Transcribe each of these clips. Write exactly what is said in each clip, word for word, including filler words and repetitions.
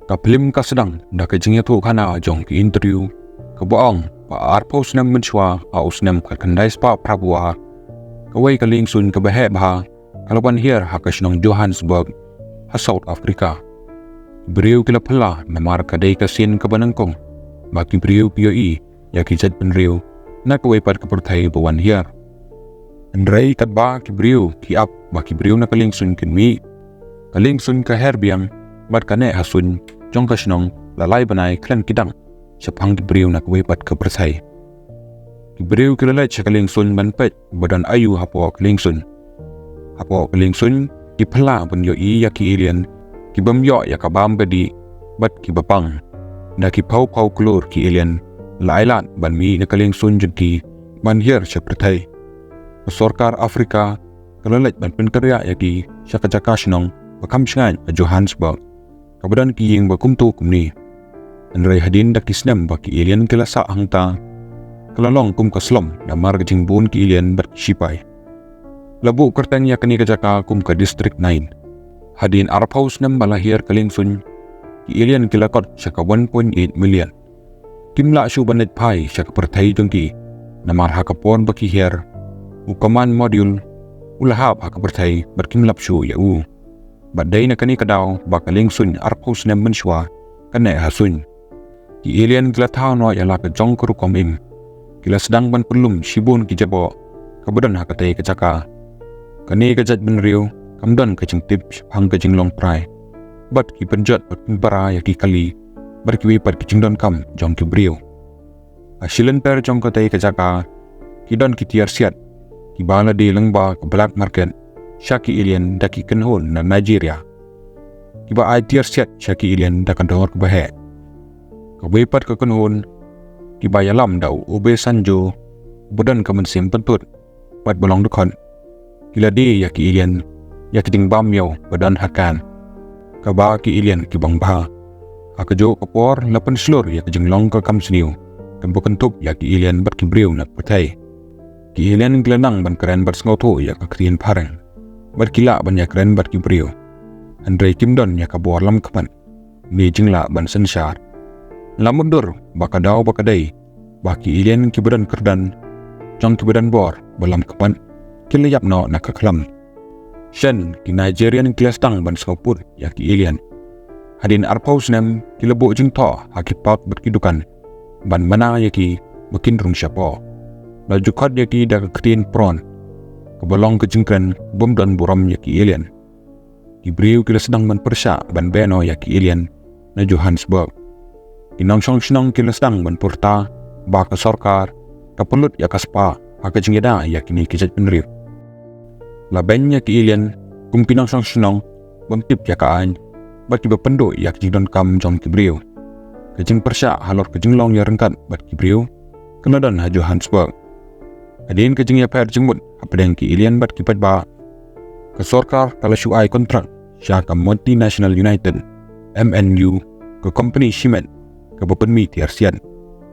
Ka phlim ka sdang da ka jingïathuh khana jong ki interview kaba ong ba arphew snem mynshuwa, ha u snem khatkhyndai spah phra phew ar, kawei ka liengsuiñ kaba heh bha ka la wan hiar ha ka shnong Johannesburg, ha South Africa. Ki briew ki la phylla namar ka dei ka sien kaba nyngkong ba ki briew ki ïohi ïa ki jaitbynriew na kawei pat ka pyrthei ba wan hiar. Hynrei katba ki briew ki ap ba ki briew na ka liengsuiñ kin mih, ka liengsuiñ ka her biang bad ka neh ha suiñ jong ka shnong la lai bnai khlem kdang shaphang ki briew na kawei pat ka pyrthei. Ki briew ki la leit sha ka liengsuiñ ban peit ba don aïu hapoh ka liengsuiñ. Hapoh ka liengsuiñ ki phylla ban ïohi ïa ki alien ki bym ïoh ïa ka bam ka dih bad kiba pang. Da ki phew phew klur ki alien la ailad ban mih na ka liengsuiñ jong ki ban hiar sha pyrthei. Ka sorkar Afrika ka la leit ban pynkynriah ïa ki sha ka jaka shnong ba kham shngaiñ ha Johannesburg, kaba don ki ïing ba kumto kumne. Hynrei hadien da ki snem ba ki alien ki la sah hangta, ka la long kum ka slum namar ka jingbun ki alien bad ki shipai. La buh kyrteng ïa kane ka jaka kum ka District nine. Hadien arphew snem ba la hiar ka liengsuiñ, ki alien ki la kot sha ka one point eight million. Kim lah shuh ban leit phai sha ka pyrthei jong ki, namar ha ka por ba ki hiar, u command module u la hap ha ka pyrthei bad kim lap shuh ïa u. Bad dei na kane ka daw ba ka liengsuiñ arphew snem mynshuwa ka neh ha suiñ. Ki alien ki la thaw noh ïa la ka jong ka rukom im. Ki la sdang ban pynlum shibun ki jaboh kaba don ha katei ka jaka. Kane ka jaitbynriew kam don ka jingtip shaphang ka jinglong trai bad ki pynjot bad pynpara ïa ki kali bad kiwei pat ki jingdonkam jong ki briew. Ha shilynter jong katei ka jaka ki don ki tiar siat kiba la die lyngba ka black market sha ki alien da ki kynhun na Nigeria, kiba ai tiar siat sha ki alien da ka dor kaba heh. Kawei pat ka kynhun kiba ïalam da u Obasanjo, ba don ka mynsiem pynthut bad ba long dkhot, ki la die ïa ki alien ïa ka jingbam miaw ba don ha kan, kaba ki alien ki bang bha. Ha kajuh ka por la pynshlur ïa ka jinglong ka kam sniew kaba kynthup ïa ki alien bad ki briew na ka pyrthei. Ki alien ki la nang ban kren bad sngewthuh ïa ka ktien phareng bad ki lah ban ïakren bad ki briew. Hynrei kim don ïa ka bor lam khmat ne jinglah ban synshar. La mutdur ba ka daw ba ka dei ba ki alien kiba don kyrdan jong kiba don bor ba lam khmat ki la ïap noh na ka khlam. Shen ki Nigerian ki la sdang ban sngewpud ïa ki alien. Hadien arphew snem ki la buh jingthoh ha ki park bad ki dukan ban mana ïa ki ba kin rung shapoh. La ju khot ïa ki da ka ktien prawn, kaba long ka jingkren bym don burom ïa ki alien. Ki briew ki la sdang ban pyrshah ban beh noh ïa ki alien na Johannesburg. Ki nongshong shnong ki la sdang ban pyrta ba ka sorkar ka pynlut ïa ka spah ha ka jingïada ïa kine ki jaitbynriew. La beiñ ïa ki alien kum ki nongshong shnong bym tip ïa ka aiñ bad kiba pynduh ïa ka jingdonkam jong ki briew. Ka jingpyrshah halor ka jinglong ïaryngkat bad ki briew ka la don ha Johannesburg. Hadien ka jingïapher jingmut hapdeng ki alien bad ki paidbah, ka sorkar ka la shu ai kontrak sha ka Multinational United, M N U, ka kompani shimet kaba pynmih tiar siat,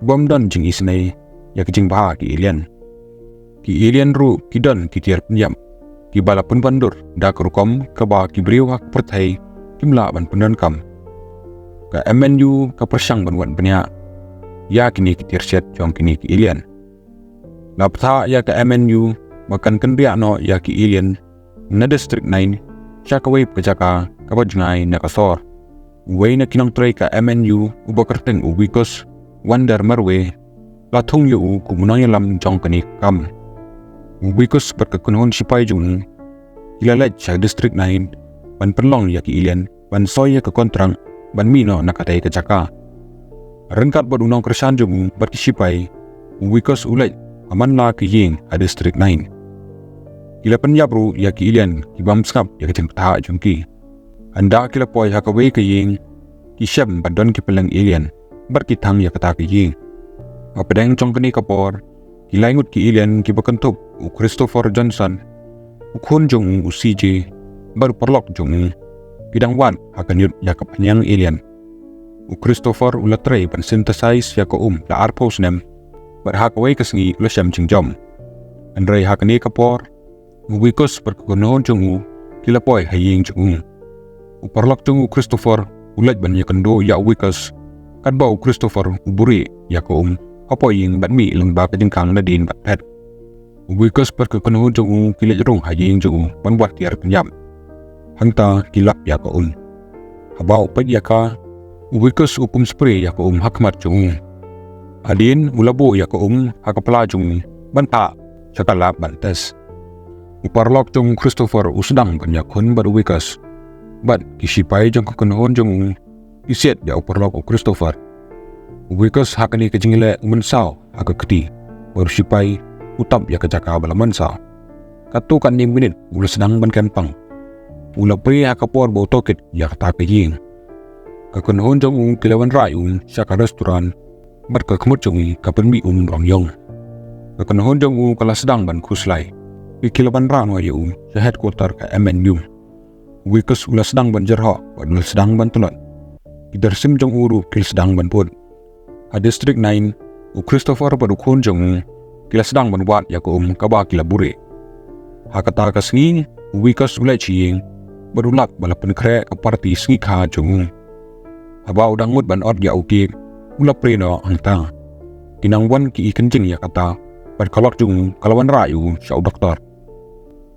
bym don jingisynei ïa ka jingbha ki alien. Ki alien ruh ki don ki tiar pynïap kiba la pynwandur da ka rukom kaba ki briew ha ka pyrthei kim lah ban pyndonkam. Ka M N U ka pyrshang ban wad bniah ïa kine ki tiar siat jong kine ki alien. La bthah ïa ka M N U ba kan kynriah noh ïa ki alien na District nine sha kawei ka jaka kaba jngai na ka sor. Uwei na ki nongtrei ka M N U uba kyrteng u Wikus Wonder Marwe la thung ïa u kum u nongïalam jong kane ka kam. U Wikus bad ka kynhun shipai jong u ki la leit sha District nine ban pynlong ïa ki alien ban soi ïa ka kontrak ban mih noh na katei ka jaka. Ryngkat bad u nongkyrshan jong u bad ki shipai, u Wikus u leit ha man la ka ïing ha District nine. Ki la pynïap ruh ïa ki alien ki bym sngap ïa ka jingbthah jong ki. Hynda ki la poi ha kawei ka ïing, ki shem ba don ki pylleng alien bad ki thang ïa kata ka ïing. Hapdeng jong kane ka por, ki lai ngut ki alien kiba kynthup u Christopher Johnson, u khun jong u, u C J, bad u paralok jong u, ki dang wad ha ka ñiut ïa ka phniang alien. U Christopher u la trei ban synthesize ïa ka um la arphew snem bad ha kawei ka sngi u la shem jingjom. Hynrei ha kane ka por, u Wikus bad ka kynhun jong u ki la poi ha ïing jong u. U paralok jong u Christopher u leit ban ïakynduh ïa u Wikus, katba u Christopher u buhrieh ïa ka um hapoh ïing bad mih lyngba ka jingkhang nadien bad phet. U Wikus bad ka kynhun jong u ki leit rung ha ïing jong u ban wad tiar pynïap. Hangta ki lap ïa ka um. Haba u peit ïa ka, u Wikus u kum spray ïa ka um ha khmat jong u. Hadien u la buh ïa ka um ha ka pla jong u ban thah sha ka lab ban test. U paralok jong u Christopher u sdang ban ïakhun bad u Wikus. Bad ki shipai jong ka kynhun jong u ki siat ïa u paralok u Christopher. U Wikus ha kane ka jingleh u mynsaw ha ka kti bad u shipai u tap ïa ka jaka ba la mynsaw. Katto katne minit u la sdang ban kem pang. U la prie ha ka por ba u tohkit ïa kata ka ïing. Ka kynhun jong u ki la wanrah ïa u sha ka restaurant bad ka khmut jong u ka pynmih um rong ïong. Ka kynhun jong u ka la sdang ban khuslai. Ki ki la wanrah noh ïa u sha headquarter ka M N U. U Wikus u la sdang ban jyrhoh bad u la sdang ban tlot. Ki dyrsim jong u ruh ki la sdang ban bud. Ha District nine, u Christopher bad u khun jong u ki la sdang ban wad ïa ka um kaba ki la buhrieh. Ha kata ka sngi, u Wikus u leit sha ïing bad u lap ba la pynkhreh ka party sngi kha jong u. Haba u dang mut ban ot ïa u cake, u la prie noh hangta. Ki nang wan ki i kynjing ïa kata bad ka lok jong u ka la wanrah ïa u sha u doktor.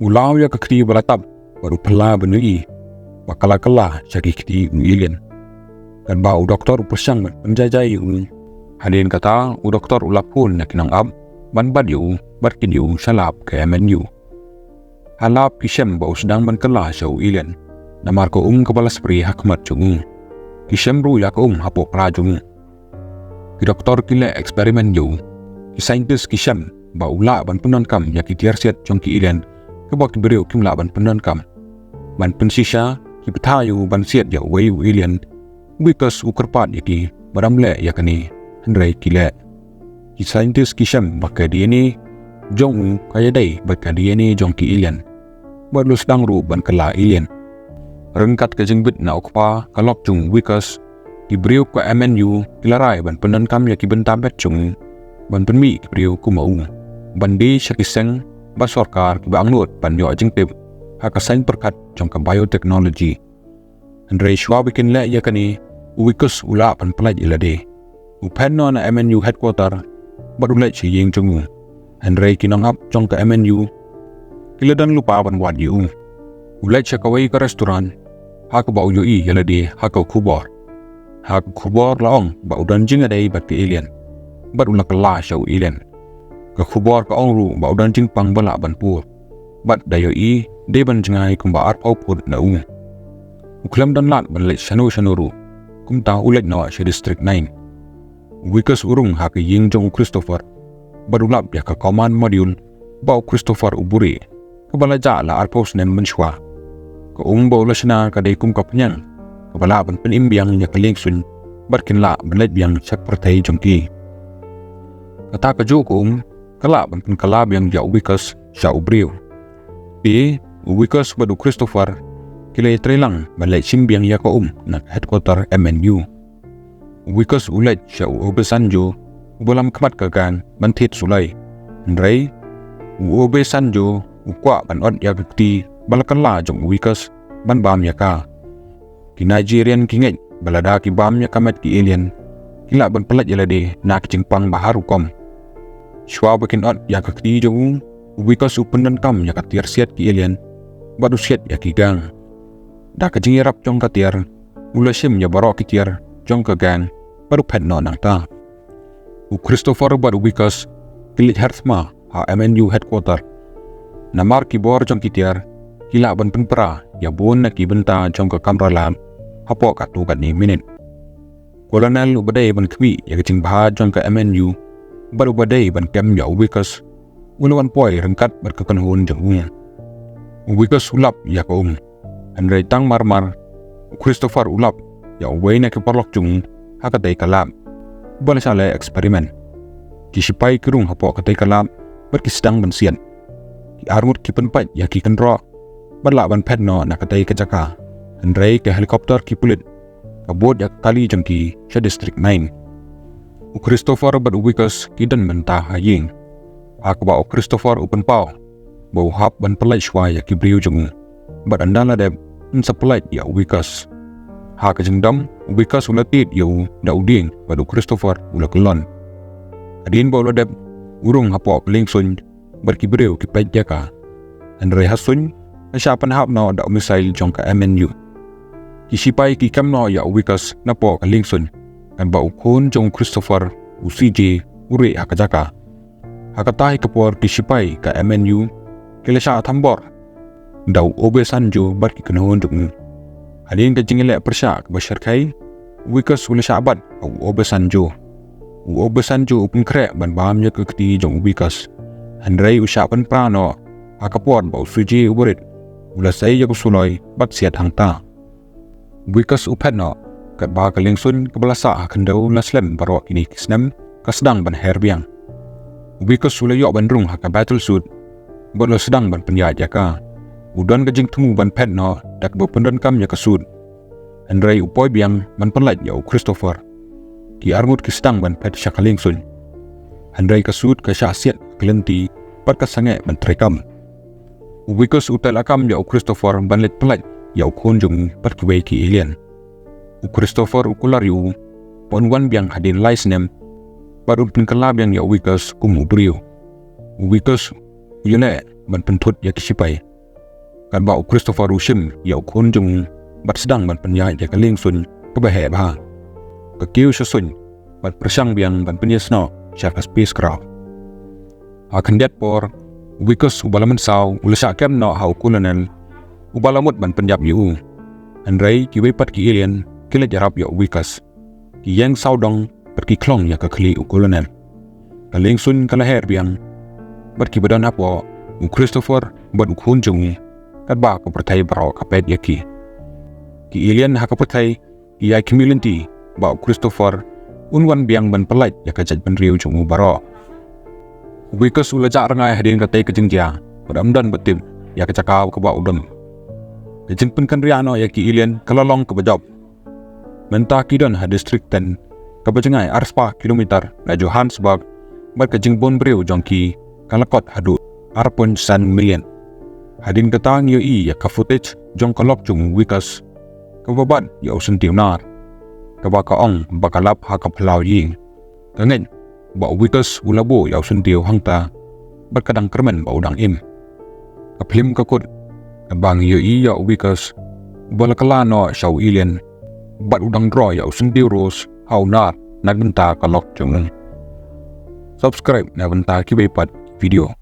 U law ïa ka kti ba la tap bad u phylla ban ïohi ba ka la kylla sha ki kti u alien. Katba u doktor u pyrshang ban pynjaijai ïa u, hadien kata u doktor u la phone na ki nongap ban bat ïa u bad kit ïa u sha lab ka M N U. Ha lab ki shem ba u sdang ban kylla sha u alien namar ka um kaba la spray ha khmat jong u. Ki shem ruh ïa ka um hapoh pra jong u. Ki doktor ki leh experiment ïa u. Ki scientist ki shem ba u lah ban pyndonkam ïa ki tiar siat jong ki alien kaba ki briew kim lah ban pyndonkam. Ban pynshisha, ki bthah ïa u ban siat ïa uwei u alien. U Wikus u kyrpad ïa ki ba dang leh ïa kane, hynrei ki leh. Ki scientist ki shem ba ka D N A jong u ka ïadei bad ka D N A jong ki alien. Bad u la sdang ruh ban kylla alien. Ryngkat ka jingbit na u kpa ka lok jong u Wikus, ki briew ka M N U ki la rai ban pyndonkam ïa ki bynta met jong u ban pynmih ki briew kum u, ban die sha ki seng bad sorkar kiba angnud ban ïoh jingtip ha ka saiñ pyrkhat jong ka biotechnology. Hynrei shuwa ba kin leh ïa kane, u Wikus u lah ban pynlait ïa lade. U phet noh na M N U headquarter bad u leit sha ïing jong u. Hynrei ki nongap jong ka M N U ki la don lypa ban wad ïa u. U leit sha kawei ka restaurant ha kaba u ïohi ïa lade ha ka khubor. Ha ka khubor la ong ba u don jingïadei bad ka alien bad u la kylla sha u alien. Ka khubor ka ong ruh ba u don jingpang ba lah ban pur bad da ïohi dei ban jngai kumba arphew phut na u. U khlem don lad ban leit shano shano ruh, kumta u leit noh sha District nine. U Wikus u rung ha ka ïing jong u Christopher bad u lap ïa ka command module ba u Christopher u buhrieh, kaba la jah la arphew snem mynshuwa. Ka um ba u la shna ka dei kum ka phniang kaba lah ban pynim biang ïa ka liengsuiñ bad kin lah ban leit biang sha ka pyrthei jong ki. Kata kajuh ka um ka lah ban pynkylla biang ïa u Wikus sha u briew. Te u Wikus bad u Christopher ki la ïatreilang ban leit shim biang ïa ka um na ka headquarter M N U. U Wikus u leit sha u Obasanjo uba lam khmat ka gang ban thied sulai. Hynrei u Obasanjo u kwah ban ot ïa ka kti ba la kylla jong u Wikus ban bam ïa ka. Ki Nigerian ki ngeit ba lada ki bam ïa ka met ki alien, ki lah ban pynlait ïa lade na ki jingpang ba har rukom. Shuwa ba kin ot ïa ka kti jong u, u Wikus u pyndonkam ïa ka tiar siat ki alien bad u siat ïa ki gang. Da ka jingïarap jong ka tiar, u la shim ïa baroh ki tiar jong ka gang bad u phet noh nangta. U Christopher bad u Wikus ki leit her thma ha M N U headquarter. Namar ki bor jong ki tiar ki lah ban pynpra ïa bun na ki bynta jong ka kamra lab hapoh katto katne minit. Colonel uba dei ban khmih ïa ka jingbha jong ka M N U bad uba dei ban kem ïa u Wikus u la wan poi ryngkat bad ka kynhun jong u. U Wikus u lap ïa ka um. Hynrei tang mar mar u Christopher u lap ïa uwei na ki paralok jong u ha katei ka lab ba la shah leh experiment. Ki shipai ki rung hapoh katei ka lab bad ki sdang ban siat. Ki arngut ki pynpait ïa ki kynroh ban lah ban phet noh na katei ka jaka. Hynrei ka helicopter ki pulit ka bud ïa ka kali jong ki sha District nine. U Christopher bad u Wikus ki don mynta ha ïing. Ha kaba u Christopher u pynpaw ba u hap ban pynlait shuwa ïa ki briew jong u bad ynda la dep un sa pynlait ïa u Wikus. Ha ka jingdom, u Wikus u la tied ïa u da u dieng bad u Christopher u la kyllon. Hadien ba u la dep, u rung hapoh ka liengsuiñ bad ki briew ki peit ïa ka. Hynrei ha suiñ, ka shah pynhap noh da u missile jong ka M N U. Ki shipai ki kem noh ïa u Wikus napoh ka liengsuiñ, katba u khun jong u Christopher, u C J, u rieh ha ka jaka. Ha katei ka por ki shipai ka M N U ki la shah thombor da u Obasanjo bad ki kynhun jong u. Hadien ka jingïaleh pyrshah kaba shyrkhei, u Wikus u la shah bat ha u Obasanjo. U Obasanjo u pynkhreh ban bam ïa ka kti jong u Wikus. Hynrei u shah pynpra noh ha ka por ba u C J u ba rit, u la sei ïa ka suloi bad siat hangta. U Wikus u phet noh, katba ka liengsuiñ kaba la sah ha khyndew la slem baroh kine ki snem ka sdang ban her biang. U Wikus u la ïoh ban rung ha ka battle suit bad u la sdang ban pynïaid ïa ka. U don ka jingthmu ban phet noh da kaba pyndonkam ïa ka suit. Hynrei u poi biang ban pynlait ïa u Christopher. Ki arngut ki sdang ban phet sha ka liengsuiñ. Hynrei ka suit ka shah siat ha ka lynti bad ka sangeh ban treikam. U Wikus u teh lakam ïa u Christopher ban leit pynlait ïa u khun jong u bad kiwei ki alien. U Christopher u kular ïa u ba un wan biang hadien lai snem bad un pynkylla biang ïa u Wikus kum u briew. U Wikus u ïaleh ban pynthut ïa ki shipai. Katba u Christopher u shim ïa u khun jong u bad sdang ban pynïaid ïa ka liengsuiñ kaba heh bha. Ka kiew sha suiñ bad pyrshang biang ban pynïasnoh sha ka spacecraft. Ha khyndiat por, u Wikus uba la mynsaw u la shah kem noh ha u Colonel uba la mut ban pynïap ïa u. Hynrei kiwei pat ki alien ki leit ïarap ïa u Wikus. Ki ïeng sawdong bad ki khlong ïa ka khlieh u Colonel. Ka liengsuiñ ka la her biang bad kiba don hapoh, u Christopher bad u khun jong u, katba ka pyrthei baroh ka peit ïa ki. Ki alien ha ka pyrthei ki ïai khmih lynti ba u Christopher un wan biang ban pynlait ïa ka jaitbynriew jong u baroh. U Wikus u la jah rngai hadien katei ka jingjia bad ym don ba tip ïa ka jaka kaba u don. Ka jingpynkynriah noh ïa ki alien ka la long kaba jop. Mynta ki don ha District ten, kaba jngai arspah kilometer na Johannesburg, bad ka jingbun briew jong ki ka la kot haduh ar point san million. Hadien kata ngi ïohi ïa ka footage jong ka lok jong u Wikus kaba bat ïa u syntiew nar, kaba ka ong ba ka lap ha ka phyllaw ïing. Ka ngeit ba u Wikus u la buh ïa u syntiew hangta bad ka dang kyrmen ba u dang im. Ka phlim ka kut, katba ngi ïohi ïa u Wikus uba la kylla noh sha u alien bad u dang draw ïa u syntiew rose ha u nar na ka bynta ka lok jong u. Subscribe na ka bynta kiwei pat video.